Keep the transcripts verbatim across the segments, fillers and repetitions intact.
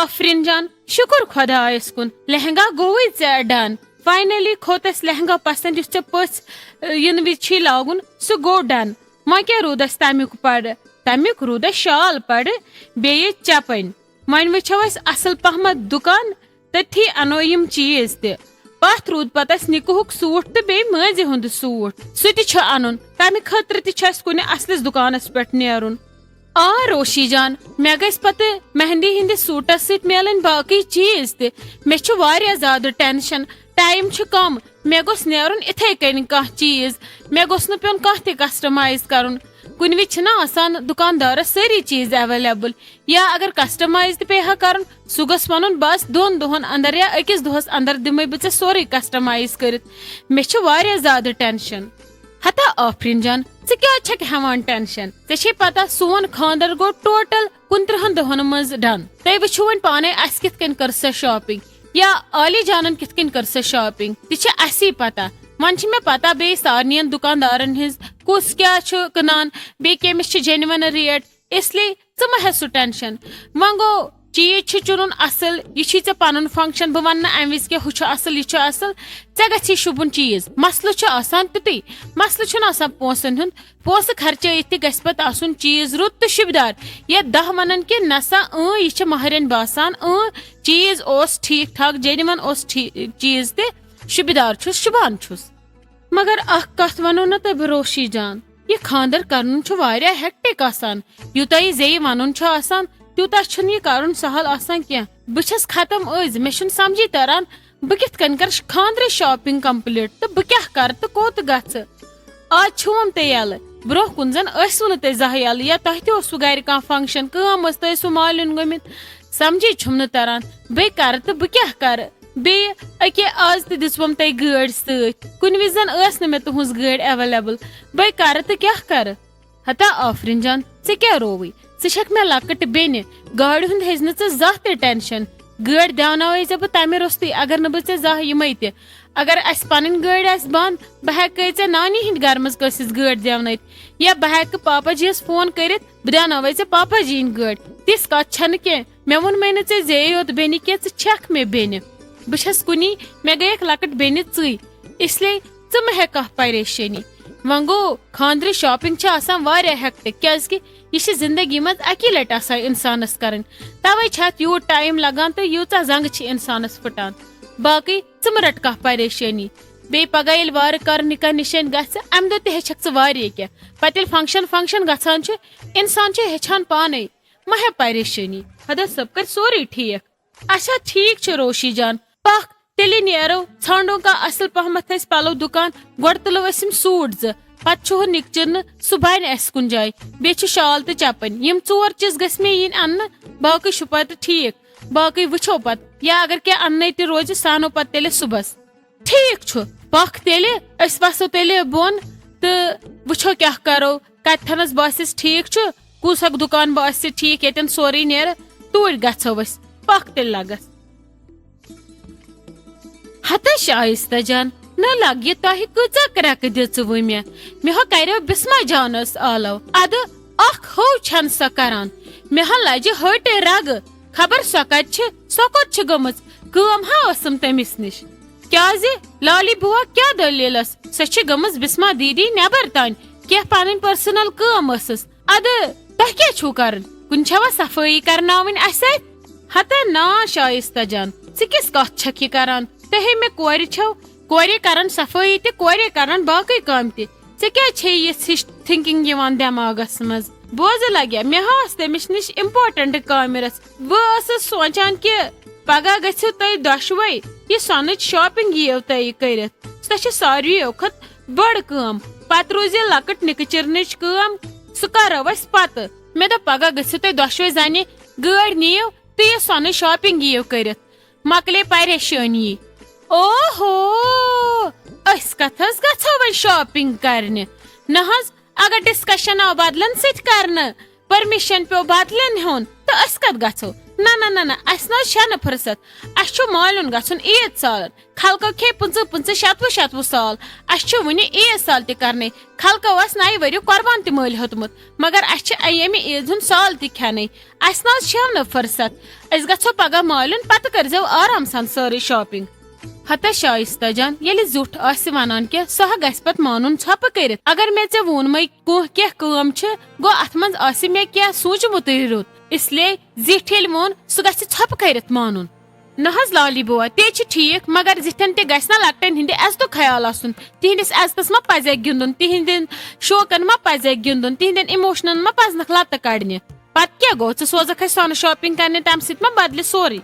آفرین جان، شکر خدایس کُن، لہنگا گوٚوٕے ژےٚ ڈن۔ فاینلی کھوٚت اسہِ لہنگا پسند، یُس ژےٚ پٔژھۍ، ٲ، یِنہٕ وِزِ چھی لاگُن، سُہ گوٚو ڈن۔ وۄنۍ کیٛاہ روٗد اسہِ تمیُک پڑٕ؟ تمیُک روٗد اسہِ شال پڑٕ، بیٚیہِ چپٕنۍ۔ وۄنۍ وٕچھو أسۍ اصل پہمتھ دُکان، تٔتھی انو یِم چیٖز تہِ۔ پتھ روٗد پتہٕ اسہِ نِکہٕ ہُک سوٗٹ تہٕ بیٚیہِ مٲنزِ ہُنٛد سوٗٹ، سُہ تہِ چھُ انُن۔ تمہِ خٲطرٕ تہِ چھُ اسہِ کُنہِ اصلِس دُکانس پٮ۪ٹھ نیرُن۔ آ روشی جان، مےٚ گژھِ پتہٕ مہندی ہٕنٛدِس سوٗٹس سۭتۍ میلٕنۍ باقٕے چیٖز تہِ۔ مےٚ چھُ واریاہ زیادٕ ٹینشن، ٹایم چھُ کم، مےٚ گوٚژھ نیرُن اِتھے کٔنۍ کانٛہہ چیٖز، مےٚ گوٚژھ نہٕ پیوٚن کانٛہہ تہِ کسٹمایز کرُن۔ کُنہِ وِزِ چھِنہ آسان دُکاندارس سٲری چیٖز اویلیبل، یا اگر کسٹمایز تہِ پیٚیہِ ہا کرُن، سُہ گوٚژھ ونُن، بس دۄن دۄہن اندر یا أکِس دۄہس اندر دِمے بہٕ ژےٚ سورُے کسٹمایز کٔرِتھ۔ مےٚ چھِ واریاہ زیادٕ ٹینشن۔ ہتا آفرین جان، ژٕ کیٛازِ چھکھ ہٮ۪وان ٹینشن؟ ژےٚ چھے پتہ سون خاندر گوٚو ٹوٹل کُنترٕہن دۄہن منٛز ڈن۔ تُہۍ وٕچھِو وۄنۍ پانے اسہِ کِتھ کٔنۍ کٔر سۄ شاپنگ، یا عالی جانن کِتھ کٔنۍ کٔر سۄ شاپنگ، تہِ چھِ اسی پتہ۔ وۄنۍ چھِ مےٚ پتہ بیٚیہِ سارنٕین دُکاندارن ہٕنٛز کُس کیٛاہ چھُ کٕنان، بیٚیہِ کٔمِس چھِ جینوَن ریٹ۔ اس لیے ژٕ مہ ہےٚ سُہ ٹینشن۔ وۄنۍ گوٚو، چیٖز چھُ چُنُن اصل، یہِ چھُے ژےٚ پنُن فنکشن۔ بہٕ ونہٕ نہٕ امہِ وِزِ کینٛہہ ہُہ چھُ اصل، یہِ چھُ اصل، ژےٚ گژھی شوٗبُن چیٖز۔ مسلہٕ چھُ آسان تیُتُے، مسلہٕ چھُنہٕ آسان پونٛسن ہُنٛد۔ پونٛسہٕ خرچٲیِتھ تہِ گژھِ پتہٕ آسُن چیٖز رُت تہٕ شوٗبدار۔ یا دَہ ونن کہِ نسا اۭں یہِ چھِ ماہرِنۍ باسان، اۭں چیٖز اوس ٹھیٖک ٹھاک، جینوَن اوس ٹھیٖک چیٖز تہِ، شوٗبدار چھُس، شوٗبان چھُس۔ مگر اکھ کتھ ونو نہ تۄہہِ بہٕ روشی جان، یہِ خاندر کرُن چھُ واریاہ ہیکٹک آسان۔ یوٗتاہ یہِ زیٚیہِ ونُن چھُ آسان، تیوٗتاہ چھُنہٕ یہِ کرُن سہل آسان کینٛہہ۔ بہٕ چھَس ختم أزۍ، مےٚ چھُنہٕ سمجھی تران بہٕ کِتھ کٔنۍ کرٕ خاندرٕچ شاپنگ کمپلیٹ تہٕ بہٕ کیٛاہ کرٕ تہٕ کوٚت گژھٕ؟ آز چھُوم تُہۍ یَلہٕ، برونٛہہ کُن زن ٲسوٕ نہٕ تُہۍ زانٛہہ یَلہٕ، یا تۄہہِ تہِ اوسوٕ گرِ کانٛہہ فنکشن، کٲم ٲس، تُہۍ ٲسوٕ مالیُن گٔمٕتۍ، سمجھی چھُم نہٕ تران بہٕ کرٕ تہٕ بہٕ کیٛاہ کرٕ۔ بیٚیہِ أکے آز تہِ دِژوم تۄہہِ گٲڑۍ سۭتۍ، کُنہِ وِزِ زن ٲس نہٕ مےٚ تُہنٛز گٲڑۍ اویلیبل، بہٕ کرٕ تہٕ کیٛاہ کرٕ؟ ہتا آفرین جان، ژےٚ کیٛاہ رووٕے؟ ژٕ چھکھ مےٚ لۄکٕٹ بیٚنہِ، گاڑِ ہُنٛد ہیٚزِ نہٕ ژٕ زانٛہہ تہِ ٹینشن۔ گٲڑۍ دیاوناوے ژےٚ بہٕ تمہِ روٚستُے، اگر نہٕ بہٕ ژےٚ زانٛہہ یِمے تہِ۔ اگر اسہِ پنٕنۍ گٲڑۍ آسہِ بنٛد، بہٕ ہیٚکے ژےٚ نانی ہٕنٛدِ گرٕ منٛز کٲنٛسہِ ہٕنٛز گٲڑۍ دیاونٲیِتھ، یا بہٕ ہیٚکہٕ پاپا جی یس فون کٔرِتھ، بہٕ دیاوناوے ژےٚ پاپا جی ہٕنٛدۍ گٲڑۍ۔ تِژھ کتھ چھنہٕ کینٛہہ، مےٚ ووٚنمے نہٕ ژےٚ زیٚیہِ یوت بیٚنہِ کینٛہہ، ژٕ چھکھ مےٚ بیٚنہِ۔ بہٕ چھس کُنی، مےٚ گٔیکھ لۄکٕٹ بیٚنہِ ژٕے، اس لیے ژٕ مہ ہےٚ کانٛہہ پریشٲنی۔ وۄنۍ گوٚو، خاندرٕچ شاپنگ چھِ آسان واریاہ ہیکٹک، کیازِ کہِ یہِ چھِ زندگی منٛز اکی لٹہِ آسان انسانس کرٕنۍ، توے چھِ اتھ یوٗت ٹایم لگان تہٕ ییٖژاہ زنٛگہٕ چھِ انسانس پھٕٹان۔ باقٕے ژٕ مہ رٹ کانٛہہ پریشٲنی۔ بیٚیہِ پگاہ ییٚلہِ وارٕ کارٕ نکاح نشٲنۍ گژھِ، امہِ دۄہ تہِ ہیٚچھکھ ژٕ واریاہ کینٛہہ۔ پتہٕ ییٚلہِ فنکشن فنکشن گژھان چھُ، انسان چھُ ہیٚچھان پانے۔ مہ ہےٚ پریشٲنی، خۄدا صٲب کرِ سورُے ٹھیٖک۔ اچھا، ٹھیٖک چھُ روشی جان، پکھ تیٚلہِ نیرو، ژھانڈو کانٛہہ اصل پہمتھ اَسہِ پلو دُکان، گۄڈٕ تُلو أسۍ یِم سوٗٹ زٕ، پتہٕ چھُ ہُہ نِکچہِ نہٕ، سُہ بنہِ اَسہِ کُنہِ جایہِ، بیٚیہِ چھِ شال تہٕ چپٕنۍ، یِم ژور چیٖز گٔژھۍ مےٚ یِنۍ اننہٕ، باقٕے چھُ پتہٕ ٹھیٖک، باقٕے وٕچھو پتہٕ، یا اگر کینٛہہ اننَے تہِ روزِ، سُہ انو پتہٕ تیٚلہِ صُبحس۔ ٹھیٖک چھُ، پکھ تیٚلہِ، أسۍ وسو تیٚلہِ بۄن تہٕ وٕچھو کیٛاہ کرو، کتہِ تھنس باسٮ۪س ٹھیٖک چھُ، کُس اکھ دُکان باسہِ ٹھیٖک، ییٚتٮ۪ن سورُے نیرِ، توٗرۍ گژھو أسۍ۔ پکھ تیٚلہِ لگس۔ ہتہ شایستہ جان، نہ لگہِ تۄہہِ کۭژاہ کرٛٮ۪کہٕ دِژوٕ مےٚ؟ مےٚ ہا کریو بسمہ جانس آلو۔ ادٕ اکھ ہو چھن سۄ کران۔ مےٚ ہا لجہِ ہٹہِ رگہٕ۔ خبر سۄ کتہِ چھِ، سۄ کوٚت چھِ گٔمٕژ؟ کٲم ہا ٲسٕم تٔمِس نِش۔ کیازِ؟ لالی بوا کیٛاہ دٔلیٖلس؟ سۄ چھِ گٔمٕژ بسمہ دیدی نٮ۪بر تانۍ، کینٛہہ پنٕنۍ پرسنل کٲم ٲسٕس۔ ادٕ تۄہہِ کیٛاہ چھُو کرُن؟ کُنہِ چھوا صفٲیی کرناوٕنۍ اسہِ اتھِ؟ ہتا نا شایستہ جان، ژٕ کِژھ کتھ چھکھ یہِ کران؟ تۄہے مےٚ کورِ چھو، کورے کرن صفٲیی تہِ، کورے کرن باقٕے کامہِ تہِ۔ ژےٚ کیٛازِ چھے یِژھ ہِش تھنکنگ یِوان دٮ۪ماغس منٛز؟ بوزٕ لگیا، مےٚ ہا ٲس تٔمِس نِش امپورٹنٹ کامہِ رژھ۔ بہٕ ٲسٕس سونچان کہِ پگاہ گٔژھِو تُہۍ دۄشوے، یہِ سۄنٕچ شاپنگ یِیو تۄہہِ کٔرِتھ۔ سۄ چھِ ساروِیو کھۄتہٕ بٔڑ کٲم۔ پتہٕ روٗز یہِ لۄکٕٹ نِکہٕ چِرنٕچ کٲم، سُہ کرو أسۍ پتہٕ۔ مےٚ دوٚپ، پگاہ گٔژھِو تُہۍ دۄشوے زنہِ گٲڑۍ نِیِو تہٕ یہِ سۄنٕچ شاپنگ یِیو کٔرِتھ۔ مۄکلے پریشٲنی۔ اوہو، أسۍ کتھ حظ گژھو وۄنۍ شاپنگ کرنہِ؟ نہ حظ، اگر ڈسکشن آو بدلن سۭتۍ کرنہٕ، پرمیشن پیوٚو بدلن ہُنٛد، تہٕ أسۍ کتھ گژھو؟ نہ نہ نہ نہ، اسہِ نہ حظ چھنہٕ فرصت۔ اسہِ چھُ مالیُن گژھُن عیٖد سالن۔ خلقو کھے پٕنٛژٕہ پٕنٛژٕہ، شتوُہ شتوُہ سال۔ اسہِ چھُ وُنہِ عیٖد سال تہِ کرنے۔ خلقو ٲس نَیہِ ؤریُک قربان تہِ مٲلۍ ہیوٚتمُت، مگر اسہِ چھِ ییٚمہِ عیٖد ہُنٛد سال تہِ کھٮ۪نٕے۔ اسہِ نہ حظ چھَو نہٕ فرصت۔ أسۍ گژھو پگاہ مالیُن، پتہٕ کٔرۍزیو آرام سان سٲرٕے shopping۔ ہتا شایستہ جان، ییٚلہِ زیُٹھ آسہِ ونان کینٛہہ، سُہ ہا گژھِ پتہٕ مانُن ژھۄپہٕ کٔرِتھ۔ اگر مےٚ ژےٚ ووٚنمَے کینٛہہ کینٛہہ کٲم چھِ، گوٚو اتھ منٛز آسہِ مےٚ کینٛہہ سوٗنٛچمُتٕے رُت۔ اس لیے زِٹھۍ ییٚلہِ ووٚن، سُہ گژھِ ژھۄپہٕ کٔرِتھ مانُن۔ نہ حظ لالی بوا، تے چھِ ٹھیٖک، مگر زِٹھٮ۪ن تہِ گژھِ نا لۄکٹٮ۪ن ہٕنٛدِ عزتُک خیال آسُن۔ تِہنٛدِس عزتس ما پزٮ۪کھ گِنٛدُن، تِہنٛدٮ۪ن شوقن ما پزٮ۪کھ گِنٛدُن، تِہنٛدٮ۪ن emotionن ما پزنکھ لتہٕ کڑنہِ۔ پتہٕ کیٛاہ گوٚو، ژٕ سوزکھ اسہِ سۄنہٕ shopping کرنہِ، تمہِ سۭتۍ ما بدلہِ سورُے؟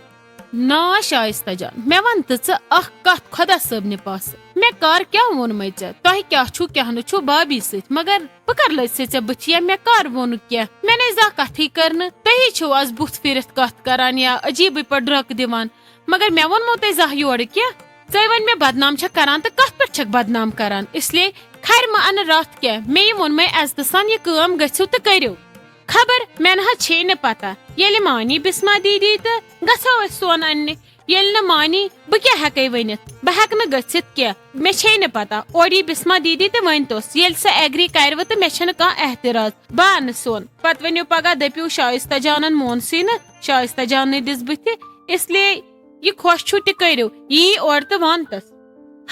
نا شایستہ جان، مےٚ ون تہٕ ژٕ اکھ کتھ خۄدا صٲبنہِ پاسہٕ۔ مےٚ کر کیٛاہ ووٚنمَے ژےٚ؟ تۄہہِ کیٛاہ چھُو کیٛاہ نہٕ چھُو بابی سۭتۍ؟ مگر بہٕ کر لٔج ژےٚ ژےٚ بٕتھِ؟ یا مےٚ کر ووٚنُکھ کیٛاہ؟ مےٚ نے زانٛہہ کتھٕے کٔر نہٕ۔ تُہی چھِو از بُتھ پھِرِتھ کتھ کران یا عجیٖبٕے پٲٹھۍ ڈرٛکہٕ دِوان۔ مگر مےٚ ووٚنمو تۄہہِ زانٛہہ یورٕ کینٛہہ؟ ژے وۄنۍ مےٚ بدنام چھکھ کران تہٕ کتھ پٮ۪ٹھ چھکھ بدنام کران؟ اس لیے کھرِ مہٕ انہٕ رتھ کینٛہہ، مےٚ یہِ ووٚنمَے عزتہٕ سان، یہِ کٲم گٔژھِو تہٕ کٔرِو۔ خبر مےٚ نہ حظ چھے نہٕ پتہ، ییٚلہِ مانی بسما دیدی تہٕ گژھو أسۍ سۄن اننہِ، ییٚلہِ نہٕ مانی بہٕ کیٛاہ ہٮ۪کَے ؤنِتھ؟ بہٕ ہٮ۪کہٕ نہٕ گٔژھِتھ کینٛہہ، مےٚ چھے نہٕ پتہ۔ اورٕ یی بسما دیدی تہٕ ؤنۍ توس، ییٚلہِ سۄ agree کرِ وٕ تہٕ مےٚ چھنہٕ کانٛہہ اعتراض، بہٕ انہٕ سۄن۔ پتہٕ ؤنِو پگاہ، دٔپِو شایستہ جانن مونسٕے نہٕ، شایستہ جاننٕے دِژ بٕتھِ، اس لیے یہِ خۄش چھُو تہِ کٔرِو، یی اورٕ تہٕ وَن تس۔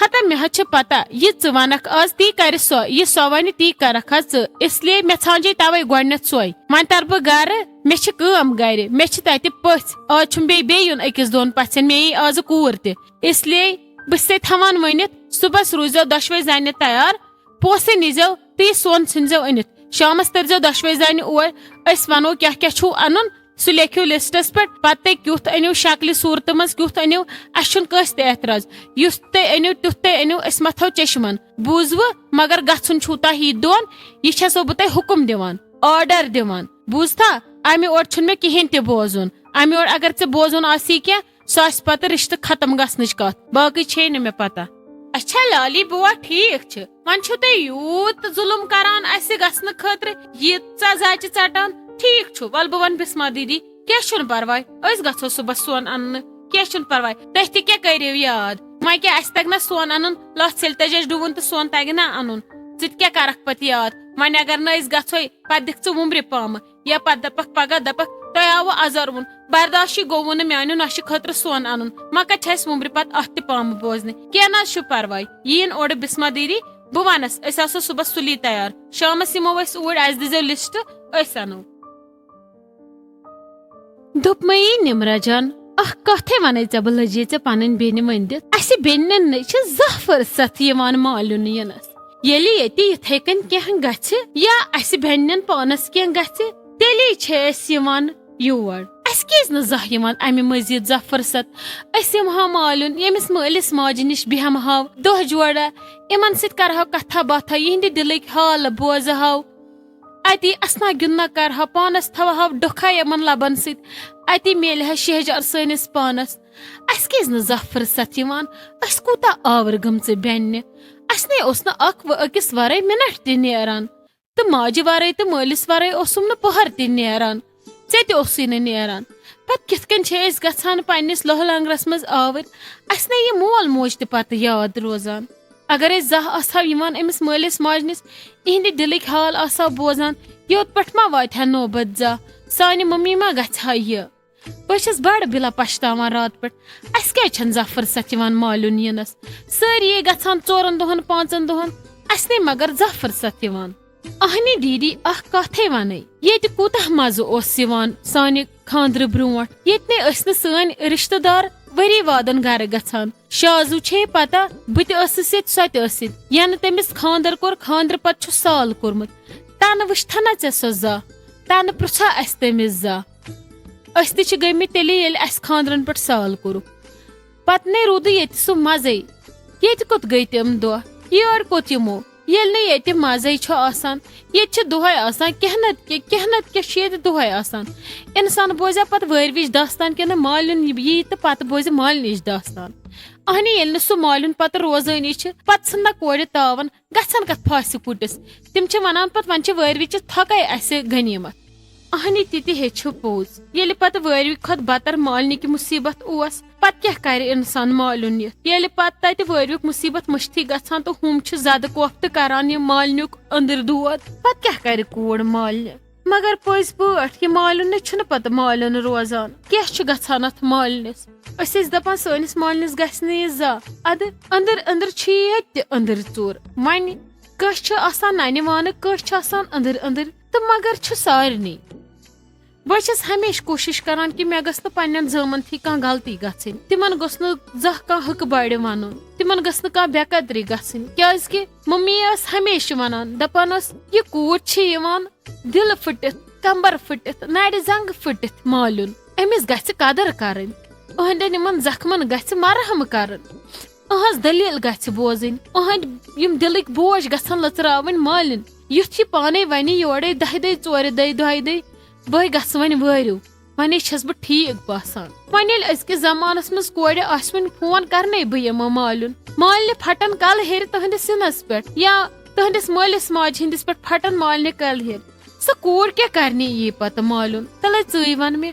ہتا مےٚ حظ چھِ پتہ، یہِ ژٕ ونکھ آز تی کرِ سۄ، یہِ سۄ ونہِ تی کرکھ حظ ژٕ، اس لیے مےٚ ژھانجے توے گۄڈنیتھ سۄے۔ وۄنۍ ترٕ بہٕ گرٕ، مےٚ چھِ کٲم گرِ، مےٚ چھِ تتہِ پٔژھۍ، آز چھُم بیٚیہِ بیٚیہِ یُن أکِس دۄن پژھٮ۪ن، مےٚ یی آزٕ کوٗر تہِ، اس لیے بہٕ چھسے تھاوان ؤنِتھ، صُبحس روٗززیو دۄشوے زنہِ تیار، پونٛسہٕ نیٖزیو تہٕ یہِ سۄن ژھٕنزیو أنِتھ، شامس تٔرزیو دۄشوے زنہِ اور، أسۍ ونو کیٛاہ کیٛاہ چھُو انُن، سُہ لیکھِو لسٹس پٮ۪ٹھ، پتہٕ تُہۍ کیُتھ أنِو، شکلہِ صوٗرتہٕ منٛز کیُتھ أنِو، اسہِ چھُنہٕ کٲنٛسہِ تہِ اعتراض۔ یُس تُہۍ أنِو، تیُتھ تُہۍ أنِو، أسۍ متھو چشمن۔ بوٗزوٕ؟ مگر گژھُن چھُو تۄہہِ یہِ دۄن، یہِ چھسو بہٕ تۄہہِ حُکم دِوان، order دِوان۔ بوٗزتھا؟ امہِ اورٕ چھُنہٕ مےٚ کِہیٖنۍ تہِ بوزُن۔ امہِ اورٕ اگر ژےٚ بوزُن آسی کینٛہہ، سۄ آسہِ پتہٕ رشتہٕ ختم گژھنٕچ کتھ، باقٕے چھے نہٕ مےٚ پتہ۔ اچھا لالی بوا، ٹھیٖک چھُ، وۄنۍ چھِو تُہۍ یوٗت ظُلُم کران اسہِ گژھنہٕ خٲطرٕ، ییٖژاہ زچہِ ژٹان۔ ٹھیٖک چھُ، ول بہٕ ونہٕ بسما دیدی، کینٛہہ چھُنہٕ پرواے، أسۍ گژھو صُبحس سۄن اننہٕ، کینٛہہ چھُنہٕ پرواے۔ تُہۍ تہِ کیٛاہ کٔرِو یاد؟ وۄنۍ کیٛاہ اسہِ تگہِ نہ سۄن انُن؟ لتھ ژھِلۍ تجہِ اَسہِ ڈُوُن تہٕ سۄن تگہِ نہ انُن؟ ژٕ تہِ کیٛاہ کرکھ پتہٕ یاد؟ وۄنۍ اگر نہٕ أسۍ گژھوے، پتہٕ دِکھ ژٕ وُمرِ پامہٕ۔ یا پتہٕ دپکھ پگاہ، دپکھ، تۄہہِ آوٕ ازروُن، برداشٕے گوٚوُ نہٕ میانہِ نۄشہِ خٲطرٕ سۄن انُن، وۄنۍ کتہِ چھِ اسہِ وُمرِ پتہٕ اتھ تہِ پامہٕ بوزنہِ؟ کینٛہہ نہ حظ چھُ پرواے، یِیِن اورٕ بسما دیدی، بہٕ ونس، أسۍ آسو صُبحس سُلی تیار، شامس یِمو أسۍ اوٗرۍ، اسہِ دیٖزیو لسٹ، أسۍ انو۔ دوٚپمَے نِمرا جان، اکھ کتھے ونے ژےٚ بہٕ لٔجے ژےٚ پنٕنۍ بیٚنہِ ؤنۍ دِتھ، اسہِ بیٚنٮ۪ن نَے چھِ زانٛہہ فرصت یِوان مالیُن یِنس۔ ییٚلہِ ییٚتہِ یِتھے کٔنۍ کینٛہہ گژھِ یا اسہِ بیٚنٮ۪ن پانس کینٛہہ گژھِ، تیٚلی چھِ أسۍ یِوان یور۔ اسہِ کیازِ نہٕ زانٛہہ یِوان امہِ مٔزیٖد زانٛہہ فرصت؟ أسۍ یِمہٕ ہاو مالیُن، ییٚمِس مٲلِس ماجہِ نِش بیٚہمہٕ ہاو دۄہ جوڑا، یِمن سۭتۍ کرہاو کتھا باتھا، یِہنٛدِ دِلٕکۍ حال بوزٕ ہاو۔ اتی اسنا گِنٛدنا کرہاو، پانس تھاوہاو ڈۄکھا یِمن لبن سۭتۍ، اتی میلہِ ہا شہجار سٲنِس پانس۔ اسہِ کیازِ نہٕ زانٛہہ فرصت یِوان؟ أسۍ کوٗتاہ آوٕر گٔمژٕ بیٚنہِ۔ اسہِ نے اوس نہٕ اکھ و-، أکِس ورٲے مِنٹ تہِ نیران۔ تہٕ ماجہِ ورٲے تہٕ مٲلِس ورٲے اوسُم نہٕ پۄہر تہِ نیران۔ ژےٚ تہِ اوسُے نہٕ نیران۔ پتہٕ کِتھ کٔنۍ چھِ أسۍ گژھان پننِس لوہ لنگرس منٛز آوٕرۍ؟ اسہِ نے یہِ مول موج تہِ پتہٕ یاد روزان۔ اگر أسۍ زانٛہہ آسہاو یِوان أمِس مٲلِس ماجہِ نِش، یِہنٛدِ دِلٕکۍ حال آسہاو بوزان، یوت پٮ۪ٹھ ما واتہِ ہا نوبت زانٛہہ؟ سانہِ مٔمی ما گژھِ ہا یہِ؟ بہٕ چھَس بڑٕ بِلا پشتاوان راتہٕ پٮ۪ٹھ۔ اَسہِ کیٛازِ چھَنہٕ زانٛہہ فرصت یِوان مالیُن یِنَس؟ سٲری یے گژھان ژورَن دۄہَن، پانٛژَن دۄہَن، اَسہِ نے مگر زانٛہہ فرصت یِوان۔ اہنہِ دیدی، اکھ کتھے ونے، ییٚتہِ کوٗتاہ مزٕ اوس یِوان سانہِ خانٛدرٕ برونٛٹھ۔ ییٚتہِ نے ٲسۍ نہٕ سٲنۍ رشتہٕ دار ؤری وادن گرٕ گژھان۔ شازو چھے پتہ، بہٕ تہِ ٲسٕس ییٚتہِ، سۄ تہِ ٲس ییٚتہِ۔ ینہٕ تٔمِس خانٛدر کوٚر، خانٛدرٕ پتہٕ چھُ سال کوٚرمُت۔ تنہٕ وٕچھتھا نہ ژےٚ سۄ زانٛہہ؟ تنہٕ پرژھا اسہِ تٔمِس زانٛہہ؟ أسۍ تہِ چھِ گٔمٕتۍ تیٚلے، ییٚلہِ اسہِ خانٛدرن پٮ۪ٹھ سال کوٚرُکھ۔ پتہٕ نے روٗدٕے ییٚتہِ سُہ مزے۔ ییٚتہِ کوٚت گٔے تِم دۄہ؟ یورٕ کوٚت یِمو؟ ییٚلہِ نہٕ ییٚتہِ مزے چھُ آسان۔ ییٚتہِ چھِ دۄہے آسان کینٛہہ نتہٕ کینٛہہ، کینٛہہ نتہٕ کینٛہہ چھُ ییٚتہِ دۄہے آسان۔ انسان بوزیا پتہٕ وٲروِچ داستان کِنہٕ مالیُن یی تہٕ پتہٕ بوزِ مالنٕچ داستان؟ اہنہِ، ییٚلہِ نہٕ سُہ مالیُن پتہٕ روزٲنی چھِ، پتہٕ ژھٕننا کورِ تاون، گژھن کتھ پھاسہِ کُٹِس۔ تِم چھِ ونان پتہٕ، وۄنۍ چھِ وٲروِچہِ تھۄکے اسہِ غنیمت۔ اہنی، تہِ تہِ ہے چھُ پوٚز۔ ییٚلہِ پتہٕ وٲروِ کھۄتہٕ بتر مالنہِ کہِ مُصیبت اوس، پتہٕ کیٛاہ کرِ انسان مالیُن نِتھ؟ ییٚلہِ پتہٕ تتہِ وٲروِک مُصیبت مٔشتھٕے گژھان تہٕ ہُم چھِ زدٕ کوفتہٕ کران یہِ مالنیُک أنٛدٕرۍ دود، پتہٕ کیٛاہ کرِ کوٗر مالنہِ؟ مگر پٔزۍ پٲٹھۍ، یہِ مالیُن نے چھُنہٕ پتہٕ مالیُن روزان۔ کیٛاہ چھُ گژھان اتھ مالنِس؟ أسۍ ٲسۍ دپان، سٲنِس مالنِس گژھِ نہٕ یہِ زانٛہہ۔ ادٕ أنٛدٕرۍ أنٛدٕرۍ چھِ ییٚتہِ تہِ أنٛدٕرۍ ژوٗر۔ وۄنۍ کٲنٛسہِ چھِ آسان ننہِ وانہٕ، کٲنٛسہِ چھِ آسان أنٛدٕرۍ أنٛدٕرۍ، تہٕ مگر چھُ سارنٕے۔ بہٕ چھَس ہمیشہِ کوٗشِش کران کہِ مےٚ گٔژھ نہٕ پننٮ۪ن زٲمَن تھی کانٛہہ غلطی گژھٕنۍ، تِمن گوٚژھ نہٕ زانٛہہ کانٛہہ حُکہٕ بڑِ وَنُن، تِمن گٔژھ نہٕ کانٛہہ بے قدری گژھٕنۍ، کیازکہِ ممی ٲس ہمیشہِ وَنان، دَپان ٲس، "یہِ کوٗر چھِ یِوان دِلہٕ پھٕٹِتھ، کمبر پھٕٹِتھ، نرِ زنٛگہٕ پھٕٹِتھ مالیُن، أمِس گژھِ قدر کرٕنۍ، أہنٛدٮ۪ن یِمن زخمن گژھِ مرہم کرٕنۍ۔" أہنٛز دٔلیٖل گژھِ بوزٕنۍ، أہنٛدۍ یِم دِلٕکۍ بوج گژھن لٔژراوٕنۍ مٲلِن۔ یُتھ یہِ پانے ونہِ یورے دہہِ دۄہہِ، ژورِ دۄہہِ، دۄیہِ دۄہہِ، بہٕ گژھٕ وۄنۍ وٲرِو، وۄنۍ چھَس بہٕ ٹھیٖک باسان۔ وۄنۍ ییٚلہِ أزکِس زمانس منٛز کورِ آسہِ وۄنۍ فون کرنے بہٕ یِمہٕ مٲلِن، مٲلنہِ پھٹن کلہٕ ہیٚرِ تُہنٛدِس سِنس پٮ۪ٹھ یا تُہنٛدِس مٲلِس ماجہِ ہٕنٛدِس پٮ۪ٹھ پھٹن مٲلنہِ کلہٕ ہیٚرِ۔ سۄ کوٗر کیٛاہ کرنہِ یی پتہٕ مٲلُن؟ تلے ژٕے ون مےٚ۔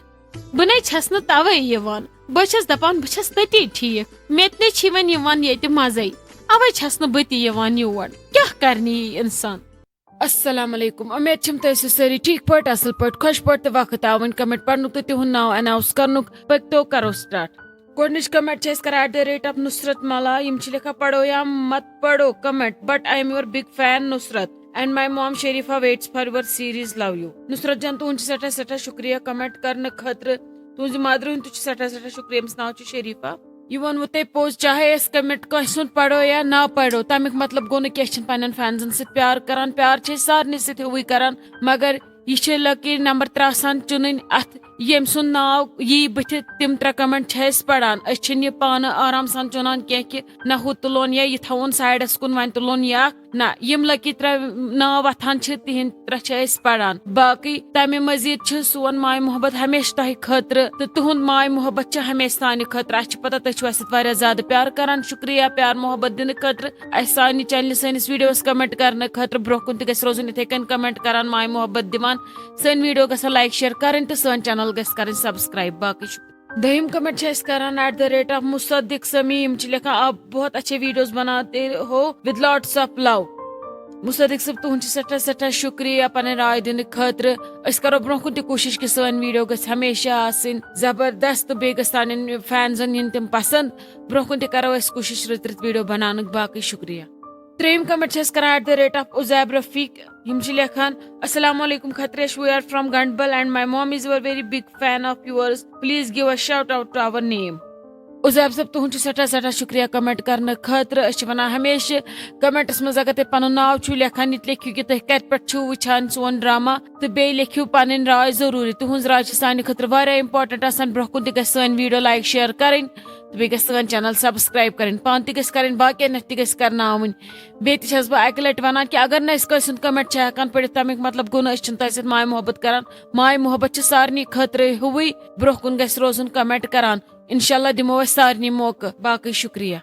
بہٕ نے چھَس نہٕ توے یِوان۔ بہٕ چھَس دَپان، بہٕ چھَس تٔتی ٹھیٖک۔ مےٚ تہِ نے چھِ وۄنۍ یِوان ییٚتہِ مَزَے۔ اَوَے چھَس نہٕ بہٕ تہِ یِوان یور۔ کیٛاہ کَرنہِ یی اِنسان؟ السلام علیکم، امید چھم تُہۍ ٲسِو سٲری ٹھیٖک پٲٹھۍ، اصل پٲٹھۍ، خۄش پٲٹھۍ تہٕ وقت آو وۄنۍ comment پرنُک تہٕ تِہُنٛد ناو announce کرنُک۔ پٔکتو کرو start۔ گۄڈٕنِچ comment چھِ اَسہِ کران at the rate of Nusrat Mala۔ یِم چھِ لیکھان، "پڑھو یا مت پڑھو comment, but I am your big fan Nusrat and my mom Sharifa waits for your series, love you." نصرت جان، تُہُنٛد چھُ سٮ۪ٹھاہ سٮ۪ٹھاہ شُکریہ comment کرنہٕ خٲطرٕ۔ تُہٕنٛزِ mother ہُنٛد تہِ چھُ سٮ۪ٹھاہ سٮ۪ٹھاہ شُکریہ، أمِس ناو چھُ شریفہ۔ یہِ ووٚنوُ تۄہہِ پوٚز، چاہے أسۍ comment کٲنٛسہِ ہُنٛد پرو یا نہ پرو، تمیُک مطلب گوٚو نہٕ کینٛہہ چھِنہٕ پننٮ۪ن fansن سۭتۍ پیار کران۔ پیار چھِ أسۍ سارنٕے سۭتۍ ہیوٗوٕے کران، مگر یہِ چھِ لٔکیٖر نمبر ترٛےٚ آسان چُنٕنۍ۔ اتھ ییٚمۍ سُنٛد ناو یی بٕتھِ، تِم ترٛےٚ comment چھِ أسۍ پران۔ أسۍ چھِنہٕ یہِ پانہٕ آرام سان چُنان کینٛہہ کہِ نہ ہُہ تُلون یا یہِ تھاوون sideس کُن، وۄنۍ تُلون یہِ اکھ۔ نہ، یِم لٔکیٖر ترٛےٚ ناو وۄتھان چھِ، تِہِنٛدۍ ترٛےٚ چھِ أسۍ پران۔ باقٕے تمہِ مٔزیٖد چھِ سون ماے محبت ہمیشہِ تۄہہِ خٲطرٕ، تہٕ تُہُنٛد ماے محبت چھِ ہمیشہِ سانہِ خٲطرٕ۔ اَسہِ چھِ پتہ تُہۍ چھِو اَسہِ سۭتۍ واریاہ زیادٕ پیار کران۔ شُکریہ پیار محبت دِنہٕ خٲطرٕ، اَسہِ سانہِ channelہِ سٲنِس videoس comment کرنہٕ خٲطرٕ۔ برونٛہہ کُن تہِ گژھِ روزُن یِتھَے کٔنۍ comment کران، ماے محبت دِوان۔ سٲنۍ video گژھن like share کرٕنۍ تہٕ سٲنۍ channel گژھِ کرٕنۍ subscribe۔ باقٕے شُکریہ۔ دوٚیِم comment چھِ أسۍ کران at the rate of Musaddiq Sami۔ یِم چھِ لیکھان، "آپ بہت اچھے videos بناتے ہو with lots of love." مصدق صٲب، تُہُنٛد چھُ سٮ۪ٹھاہ سٮ۪ٹھاہ شُکریہ پنٕنۍ راے دِنہٕ خٲطرٕ۔ أسۍ کرو برونٛہہ کُن تہِ کوٗشِش کہِ سٲنۍ video گژھِ ہمیشہ آسٕنۍ زبردست تہٕ بیٚیہِ گژھِ سانٮ۪ن fansن یِن تِم پسنٛد۔ برونٛہہ کُن تہِ کرو أسۍ کوٗشِش رٕتۍ رٕتۍ video بناونٕکۍ۔ باقٕے شُکریہ۔ ترٛیٚیِم comment چھِ أسۍ کران at the rate of Uzaib Rafiq۔ یِم چھِ لیکھان، "السلام علیکم کھتریش، we are from Gandbal and my mom is a very big fan of yours, please give a shout out to our name." عزیب صٲب، تُہُنٛد چھُ سٮ۪ٹھاہ سٮ۪ٹھاہ شُکریہ comment کرنہٕ خٲطرٕ۔ أسۍ چھِ وَنان ہمیشہِ commentس منٛز اگر تُہۍ پَنُن ناو چھِو لیکھان، یہِ تہِ لیکھِو کہِ تُہۍ کَتہِ پٮ۪ٹھ چھِو وٕچھان سون drama، تہٕ بیٚیہِ لیکھِو پَنٕنۍ راے ضروٗری۔ تُہٕنٛز راے چھِ سانہِ خٲطرٕ واریاہ important آسان۔ برٛونٛہہ کُن تہِ گژھِ سٲنۍ video like share کَرٕنۍ، تہٕ بیٚیہِ گژھِ سٲنۍ channel subscribe کَرٕنۍ، پانہٕ تہِ گژھِ کَرٕنۍ، باقیَن تہِ گژھِ کَرناوٕنۍ۔ بیٚیہِ تہِ چھَس بہٕ اَکہِ لَٹہِ وَنان کہِ اگر نہٕ أسۍ کٲنٛسہِ ہُنٛد comment چھِ ہٮ۪کان پٔرِتھ، تَمیُک مطلب گوٚو نہٕ أسۍ چھِنہٕ تۄہہِ سۭتۍ ماے محبت کَران۔ ماے محبت چھِ سارنٕے خٲطرٕ ہیُوٕے۔ برٛونٛہہ کُن گژھِ روزُن comment کَران۔ اِنشاءاللہ دِمو أسۍ سارنٕے موقعہٕ۔ باقٕے شُکریہ۔